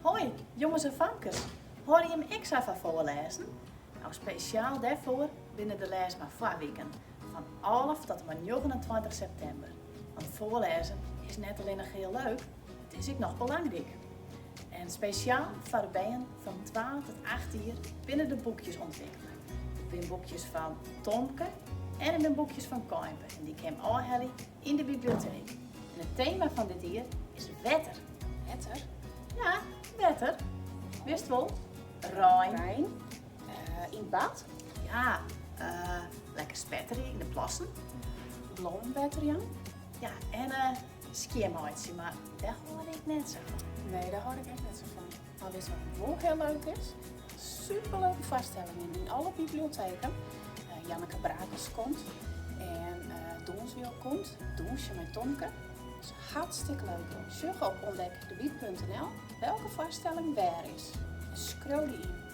Hoi, jonges en famkes. Hâlde jim ek sa fan foarlêzen? No, spesjaal dêrfoar binne de Lês mar Foar-wiken, fan 11 tot en mei 29 septimber. Want foarlêzen is net allinnich hiel leuk, it is ek noch belangryk. En spesjaal foar de bern fan twa tot acht jier binne der boekjes ûntwikkele. Der binne boekjes fan Tomke en der binne boekjes fan Keimpe en dy kinne jim ôfhelje yn de biblioteek. En it tema fan dit jier is wetter. Wetter? Ja, wetter. Witst wol? Rein. Rein. Yn it bad? Ja, lekker spetterje yn de plassen. Blommen wetter jaan? Ja, en skjinmeitsje, mar dêr hâld ik net sa fan. Nee, dêr hâld ik ek net sa fan. Mar witst wat wol hiel leuk is? Superleuke foarstellingen yn alle biblioteken. Janneke Brakels komt en Dûnswiel komt, Dûnsje mei Tomke. Dat is hartstikke leuk. Sjoch op ontdekdebieb.nl welke foarstelling wêr is en skriuw dy yn.